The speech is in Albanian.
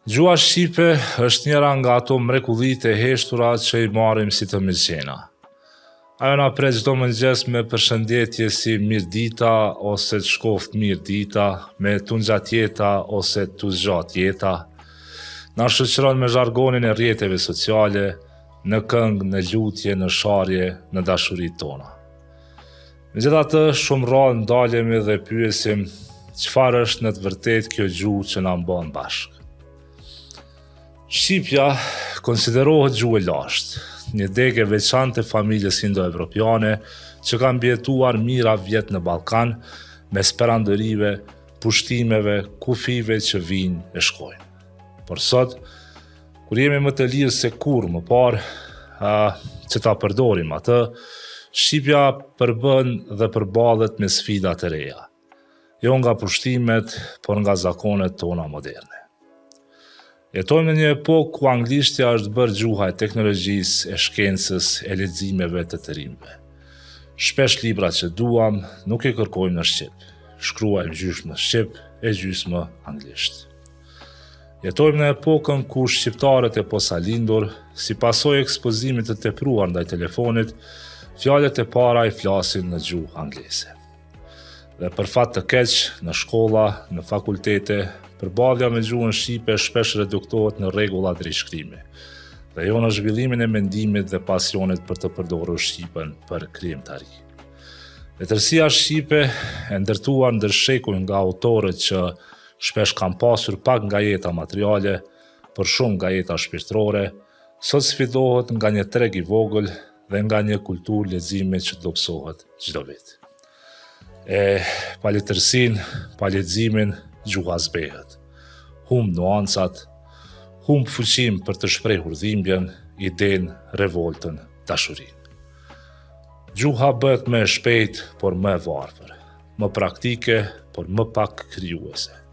Gjuha shqipe është njëra nga ato mrekullitë e heshtura që i marrim si të mirëqena. Ajo na pret çdo mëngjes me përshëndetje si mirëdita ose të shkoftë mirë dita, me t'u ngjat jeta ose t'u zgjat jeta. Na shoqëron me zhargonin e rrjeteve sociale, në këngë, në lutje, në sharje, në dashuritë tona. Megjithatë, shumë rrallë ndalemi dhe pyesim çfarë është në të vërtetë kjo gjuhë që na mban bashkë. Shqipja konsiderohet gjuhë e lashtë, një degë e veçantë e familjes indoevropiane që ka mbijetuar mijëra vjet në Ballkan mes perandorive, pushtimeve, kufijve që vijnë e shkojnë. Por sot, Kur jemi më të lirë se kurrë më parë, a, që ta përdorim atë, shqipja përbën dhe përballet me sfida të reja. Jo nga pushtimet, por nga zakonet tona moderne. Jetojmë në një epokë ku anglishtja është bërë gjuha e teknologjisë, e shkencës, e leximeve të të rinjve. Shpesh librat që duam nuk i kërkojmë në shqip. Shkruajmë gjysmë shqip e gjysmë anglisht. Jetojmë në epokën ku shqiptarët e posalindur, si pasojë e ekspozimit të tepruar ndaj telefonit, fjalët e para i flasin në gjuhë angleze. Dhe për fat të keq, në shkolla, në fakultete, përballja me gjuhën shqipe shpesh reduktohet në rregulla drejtshkrimi, dhe jo në zhvillimin e mendimit dhe pasionit për të përdorur shqipen për krijimtari. Letërsia shqipe e ndërtuar ndër shekuj nga autorët që Shpesh kanë pasur pak nga jeta materiale, por shumë nga jeta shpirtërore, sot sfidohet nga një treg i vogël dhe nga një kulturë leximi që dobësohet çdo vit. E pa letërsinë, pa leximin, gjuha zbehet. Humb nuancat, humb fuqinë për të shprehur dhimbjen, idenë, revoltën, dashurinë. Gjuha bëhet më e shpejtë, por më e varfër. Më praktike, por më pak krijuese.